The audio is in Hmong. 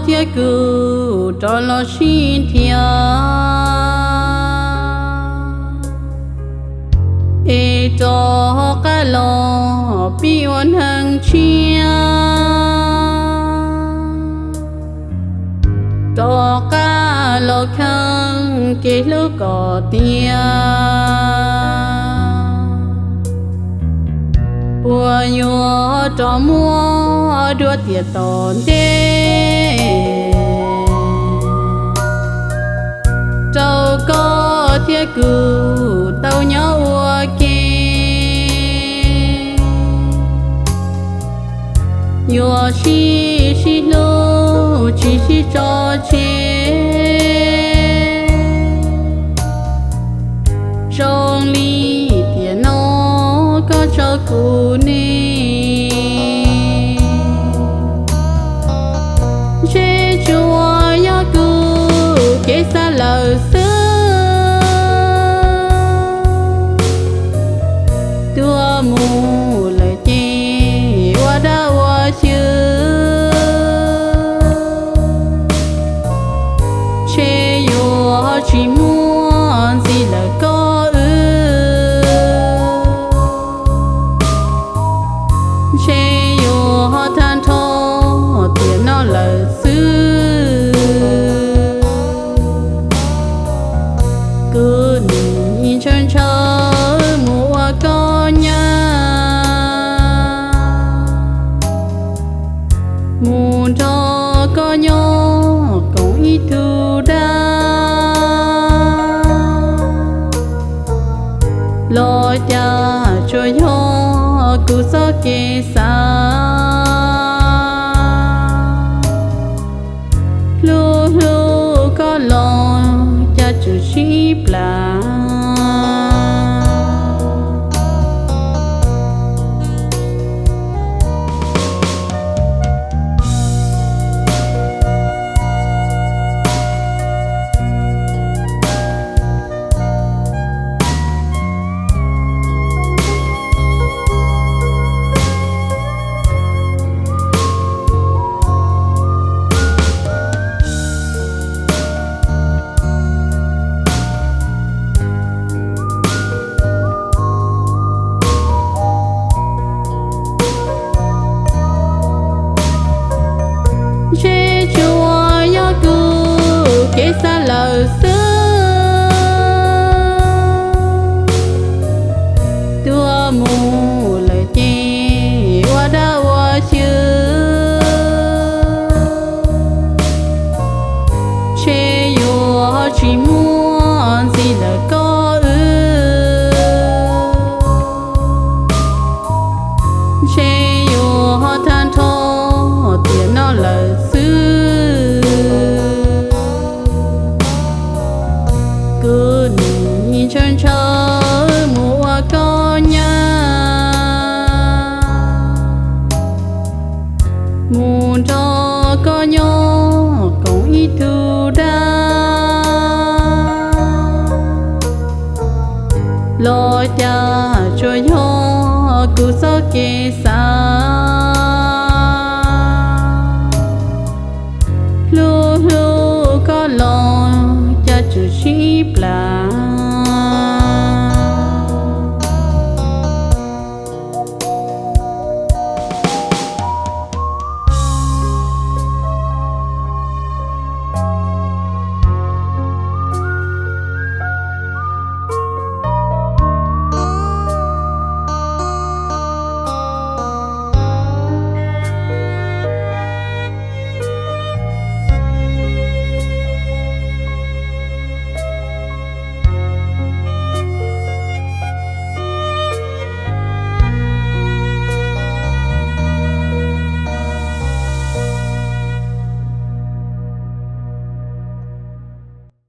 thiab kuv rov los sib nrhiav, es rov qab los pib ua neeg tshiab, rov qab los kheej kev hlub kom tiav. Puas yuav rov muab dua tiam tom ntej rau koj thiab kuv tau nyob ua ke? Yuav sib sib hlub tsis sib tso tseg, zoo li tiam no koj tso kuv ne. Ntshe tsuas yog kuv kev xav lawm xwb, tuag mus lawm ces ua dab ua qhua, ntshe yuav tsis muaj ntxiv lawm koj wb. Ntshe yuav tag nrho tiam no lawm xwb, kuv nim ntshaw ntshaw mus ua koj nyab, mus nrog koj nyob koom ib tug dab, los cas tsuas yog kuv txoj kev xav, hlub hlub koj los cas tseem sib plam. Ntshe tsuas yog kuv kev xav lawm xwb, tuag mus lawm ces ua dab ua qhua, ntshe yuav tsis muaj ntxiv lawm koj wb. Ntshe yuav tag nrho tiam no lawm xwb, kuv nim ntshaw ntshaw mus ua koj nyab, mus nrog koj nyob koom ib tug dab, los cas tsuas yog kuv txoj kev xav, hlub hlub koj los cas tseem sib plam.